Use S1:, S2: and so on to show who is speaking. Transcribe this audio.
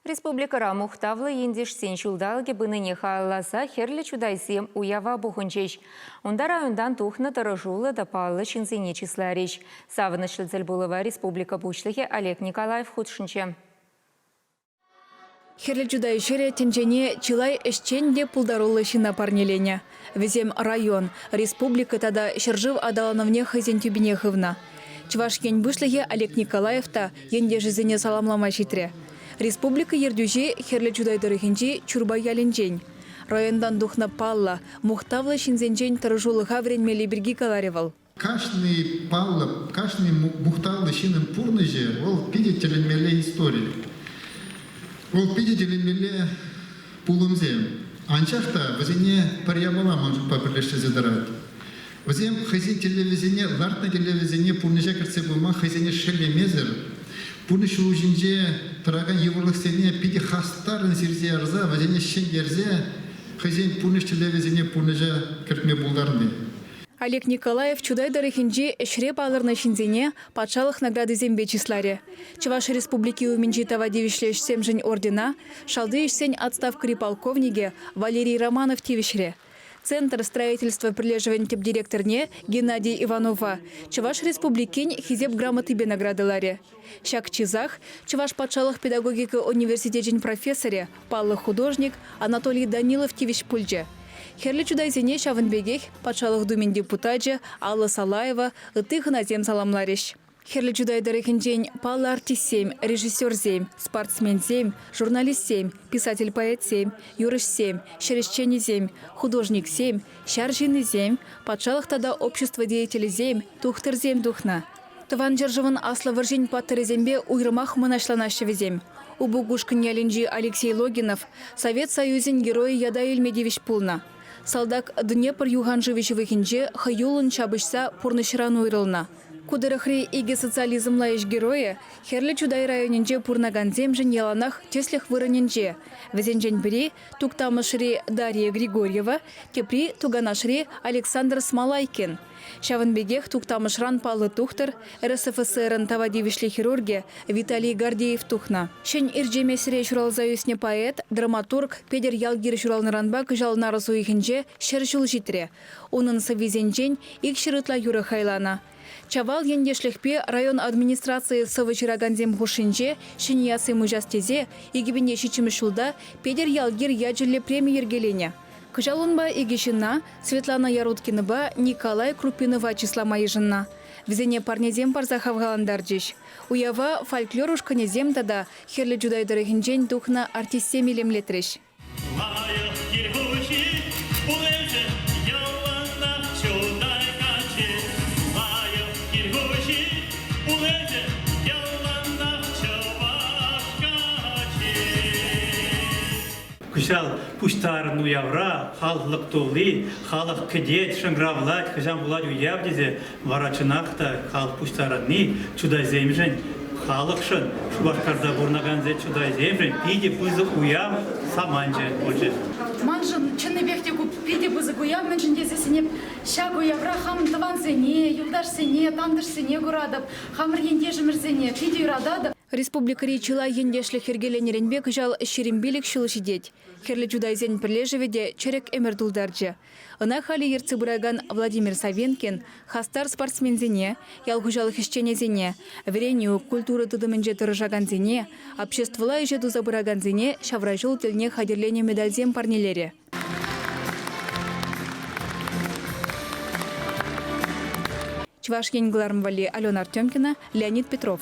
S1: Республикӑра мухтавлӑ ентешсен ҫулталӑкӗ пынине халалласа Хӗрлӗ Чутайсем уява пухӑнчӗҫ. Унта районтан тухнӑ тӑрӑшуллӑ та паллӑ ҫынсене чысларӗҫ. Савӑнӑҫлӑ тӗлпулӑва республика Пуҫлӑхӗ Олег Николаев хутшӑнчӗ.
S2: Хӗрлӗ Чутай ҫӗрӗ тӗнчене чылай ӗҫчен те пултаруллӑ ҫынна парнеленӗ. Вӗсем район, республика тата ҫӗршыв аталанӑвне хӑйсен тӳпине хывнӑ. Чӑваш Ен Пуҫлӑхӗ Олег Николаев та ентешӗсене саламлама ҫитрӗ. Республика ертӳҫи Хӗрлӗ Чутай тӑрӑхӗнчи Чурпай ялӗнчен. Районтан тухнӑ паллӑ, мухтавлӑ ҫынсенчен тӑрӑшулӑха вӗренмелли пирки каларӗ вӑл.
S3: Кашни паллӑ, кашни мухтавлӑ ҫыннӑн пурнӑҫӗ вӑл питӗ тӗлӗнмелле истори. Вӑл питӗ тӗлӗнмелле пулӑмсем. Анчах та вӗсене пӗр япала ман шутпа пӗрлештерсе тӑрать. Вӗсем хӑйсен тӗллевӗсене, лартнӑ тӗллевӗсене пурнӑҫа кӗртсе пыма хӑйсене шеллемесӗр, пурнӑҫ ҫулӗ ҫинче тӑракан йывӑрлӑхсене питӗ хастаррӑн сирсе ярса, вӗсене ҫӗнтерсе хӑйсен пурнӑҫ тӗллевӗсене пурнӑҫа кӗртме пултарни.
S2: Олег Николаев Чутай тӑрӑхӗнчи ӗҫре палӑрнӑ ҫынсене патшалӑх наградисемпе чысларӗ. Чӑваш Республики умӗнчи тава тивӗҫлӗ ӗҫсемшӗн ордена шалти ӗҫсен отставкӑри полковникӗ Валерий Романов тивӗҫрӗ. Центр строительство пӗрлешӗвӗн тӗп директорне Геннадий Иванова Чӑваш Республикин Хисеп грамотипе наградӑларӗ. Ҫак чысах Чӑваш патшалӑх педагогика университечӗн профессорӗ, паллӑ художник Анатолий Данилов тивӗҫ пулчӗ. Хӗрлӗ Чутайсене ҫавӑн пекех Патшалӑх Думин депутачӗ Алла Салаева, ытти хӑнасем саламларӗҫ. Хӗрлӗ Чутай тӑрӑхӗнчен паллӑ артистсем, режиссерсем, спортсменсем, журналистсем, писатель-поэтсем, юрӑҫсем, ҫӗрӗҫченӗсем, художниксем, ҫар ҫыннисем, патшалӑх тата общество деятелӗсем, тухтӑрсем тухнӑ. Тӑван ҫӗршывӑн Аслӑ вӑрҫин паттӑрӗсемпе уйрӑмах мӑнаҫланаҫҫӗ вӗсем. Упукушкӑнь ялӗнчи Алексей Логинов Совет Союзӗн Геройӗ ята илме тивӗҫ пулнӑ. Салтак Днепр юханшывӗ ҫывӑхӗнче хӑюллӑн ҫапӑҫса пурнӑҫран уйрӑлнӑ. Ку тӑрӑхри икӗ социализмла ӗҫ геройӗ Хӗрлӗ Чутай районӗнче пурӑнакансемшӗн яланах тӗслӗх вырӑнӗнче. Вӗсенчен пӗри, Туктамӑшри Дарья Григорьева, тепри, Туканашри Александр Смалайкин. Ҫавӑн пекех Туктамӑшран паллӑ тухтӑр, РСФСРӑн тава тивӗҫлӗ хирургӗ Виталий Гордеев тухнӑ. Ҫӗн Ирчемесре ҫуралса ӳснӗ поэт, драматург Петӗр Ялгир ҫуралнӑранпа кӑҫал нарӑс уйӑхӗнче 100 ҫул ҫитрӗ. Унӑн сӑввисенчен 200 ытла юрӑ хайланӑ. Чавал ентешлӗхпе район администрацийӗ сӑвӑ ҫыракансем хушшинче ҫӗнӗ ятсем уҫас тесе 2007 ҫулта Петӗр Ялгир ячӗллӗ преми йӗркеленӗ. Кӑҫал унпа икӗ ҫынна, Светлана Яруткинӑпа Николай Крупинова чыслама йышӑннӑ. Вӗсене парнесем парса хавхалантарчӗҫ. Уява фольклор ушкӑнӗсем тата Хӗрлӗ Чутай тӑрӑхӗнчен тухнӑ артистсем илемлетрӗҫ.
S4: Лайӑх кил хуҫи пулӗчӗ, яланах Чутай каччи. Лайӑх кил хуҫи пулӗчӗ, яланах чӑваш каччи.
S5: Кӑҫал пуҫтарӑннӑ уявра халӑх тулли, халӑх кӗтет, шӑнкӑравлать, хӑҫан пулать уяв тесе вара чӑнах та халӑх пуҫтарӑнни чутайсемшӗн, халӑхшӑн, Шупашкарта пурӑнакансен чутайсемшӗн питӗ пысӑк уяв саманчӗ пулчӗ.
S6: Маншӑн чӑннипех те ку питӗ пысӑк уяв, мӗншӗн тесессӗн эп ҫак уявра хамӑн тӑвансене, юлташсене, тантӑшсене куратӑп, хамӑр ентешӗмӗрсене питӗ юрататӑп.
S2: Республикӑри чылай ентешлӗх йӗркеленӗренпе кӑҫал 25 ҫул ҫитет. Хӗрлӗ Чутайсен пӗрлешӗвӗ те чӗрӗк ӗмӗр тултарчӗ. Ӑна халӗ ертсе пыракан Владимир Савенкин хастар спортсменсене, ял хуҫалӑх ӗҫченӗсене, вӗренӳ, культура тытӑмӗнче тӑрӑшакансене, обществӑлла ӗҫе туса пыракансене ҫавра ҫул тӗлне хатӗрленӗ медальсем парнелерӗ. Чӑваш Ен кӑларӑм валли Алена Артемкина, Леонид Петров.